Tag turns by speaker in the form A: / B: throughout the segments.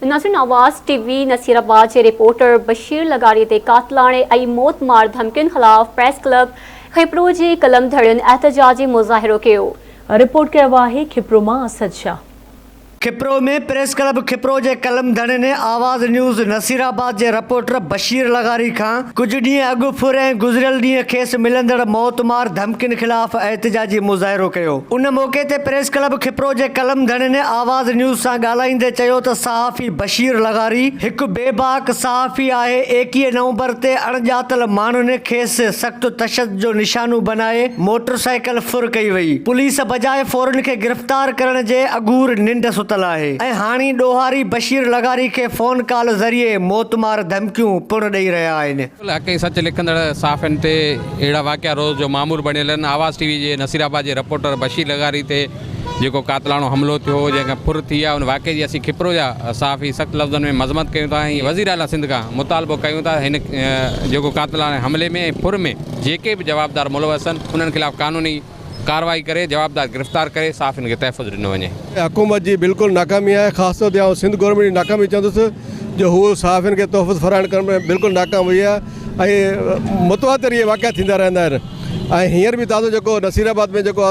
A: ناظرين آواز ٽي وي نصيرآباد جي رپورٽر بشير لغاري تي قاتلاڻي ۽ موتمار ڌمڪين خلاف پريس ڪلب کپرو جي قلم ڌڻين احتجاجي مظاهرو ڪيو.
B: رپورٽ ڪيو آهي کپرو مان اسد شاهه.
C: کپرو ۾ پريس ڪلب کپرو جي قلم ڌڻين آواز نيوز نصيرآباد جي رپورٽر بشير لغاري کان ڪجهه ڏينهن اڳ ڦر ۽ گذريل ڏينهن کيس ملندڙ موتمار ڌمڪين خلاف احتجاجي مظاهرو ڪيو ان موقعي تي پريس ڪلب کپرو جي قلم ڌڻين آواز نيوز سان ڳالهائيندي چيو ته صحافي بشير لغاري هڪ بيباڪ صحافي آهي 21 نومبر تي اڻڄاتل ماڻهن کيس سخت تشدد جو نشانو بنائي موٽر سائيڪل ڦر ڪئي وئي پوليس بجاء ڦورن کي گرفتار ڪرڻ جي اگهور ننڊ ستل آهي ۽ هاڻي ڏوهاري بشير لغاري کي فون ڪال ذريعي موتمار ڌمڪيون پڻ ڏئي رهيا آهن.
D: حق ۽ سچ لکندڙ صحافين تي اهڙا واقعا روز جو معمول بڻيل آهن. آواز ٽي وي جي نصير آباد جي رپورٽر بشير لغاري تي جيڪو قاتلاڻو حملو ٿيو هو جنهن کان ڦر ٿي آهي ان واقعي جي اسين کپرو جا صحافي سخت لفظن ۾ مذمت ڪيون ٿا ۽ وزير اعليٰ سنڌ کان مطالبو ڪيون ٿا هن جيڪو قاتلاڻي حملي ۾ ۽ ڦر ۾ جيڪي به جوابدار ملوث آهن انهن خلاف قانوني ڪارروائي ڪري جوابدار گرفتار ڪري صحافين کي تحفظ ڏنو وڃي.
E: حڪومت جي بلڪل ناڪامي آهي خاص طور تي آئون سنڌ گورنمينٽ جي ناڪامي چوندس جو هو صحافين کي تحفظ فراهم ڪرڻ ۾ بلڪل ناڪام وئي آهي ۽ متواتر اهي واقعا ٿيندا رهندا آهن ۽ هينئر به تازو جيڪو نصير آباد ۾ جيڪو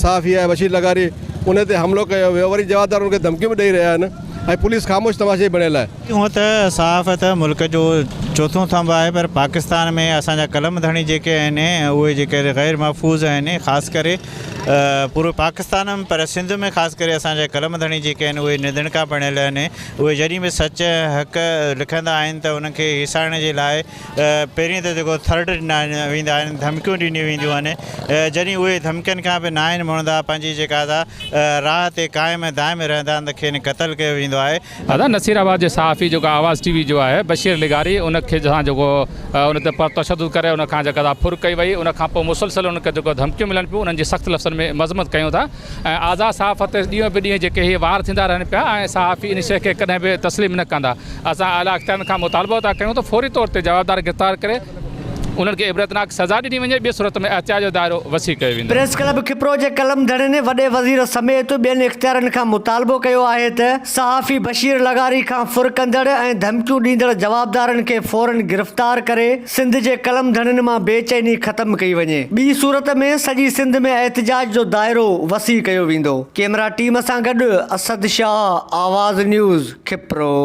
E: صحافي آهي بشير لغاري ان تي حملو ڪيو ويو وري جوابدار ان کي ڌمڪيون به ڏئي رهيا آهن ۽ پوليس خاموش تماشائي بڻيل آهي.
F: هونء ته صحافت ملڪ جو چوٿون ٿنڀ آهي پر پاڪستان ۾ اسان جا قلم ڌڻي جيڪي آهن اهي جيڪي غير محفوظ آهن خاص ڪري پوري پاڪستان ۾ پر سنڌ ۾ خاص ڪري اسان جا قلم ڌڻي جيڪي آهن اهي نڌڻڪا بڻيل آهن اهي جڏهن به سچ حق لکندا آهن ته انهن کي هيسائڻ جي لاء پهرين ته جيڪو ٿرڊ ڏنا ويندا آهن ڌمڪيون ڏنيون وينديون آهن جڏهن اهي ڌمڪين کان به ناهن مڙندا پنهنجي جيڪا سا راهه تي قائم ۽ دائم رهندا آهن ته کين قتل ڪيو ويندو آهي.
D: ادا نصير آباد جي صحافي جيڪو آواز ٽي وي جو آهي بشير لغاري ان کي سان جيڪو ان تي پر تشدد ڪري ان کان جيڪا سا ڦر ڪئي وئي ان کان پوء مسلسل ان کي جيڪو ڌمڪيون ملن پيون انهن جي سخت لفظن ۾ مذمت ڪيون ٿا ۽ آزاد صحافت تي ڏينهون به ڏينهن جيڪي هي وار ٿيندا رهن پيا ۽ صحافي ان شيء کي ڪڏهن به تسليم نه ڪندا اسان اعليٰ اختيارين کان مطالبو ٿا ڪيون ته فوري طور تي جوابدار گرفتار ڪري انهن کي عبرتناڪ سزا ڏني وڃي ٻي صورت ۾ احتجاج جو دائرو وسيع ڪيو ويندو.
C: پريس ڪلب کپرو جي قلم ڌڻين وڏي وزير سميت ٻين اختيارين کان مطالبو ڪيو آهي ته صحافي بشير لغاري کان ڦر ڪندڙ ۽ ڌمڪيون ڏيندڙ جوابدارن کي فورن گرفتار ڪري سنڌ جي قلم ڌڻين مان بي چيني ختم ڪئي وڃي ٻي صورت ۾ سڄي سنڌ ۾ احتجاج جو دائرو وسيع ڪيو ويندو ڪيمرا ٽيم سان گڏ اسد شاهه آواز نيوز کپرو.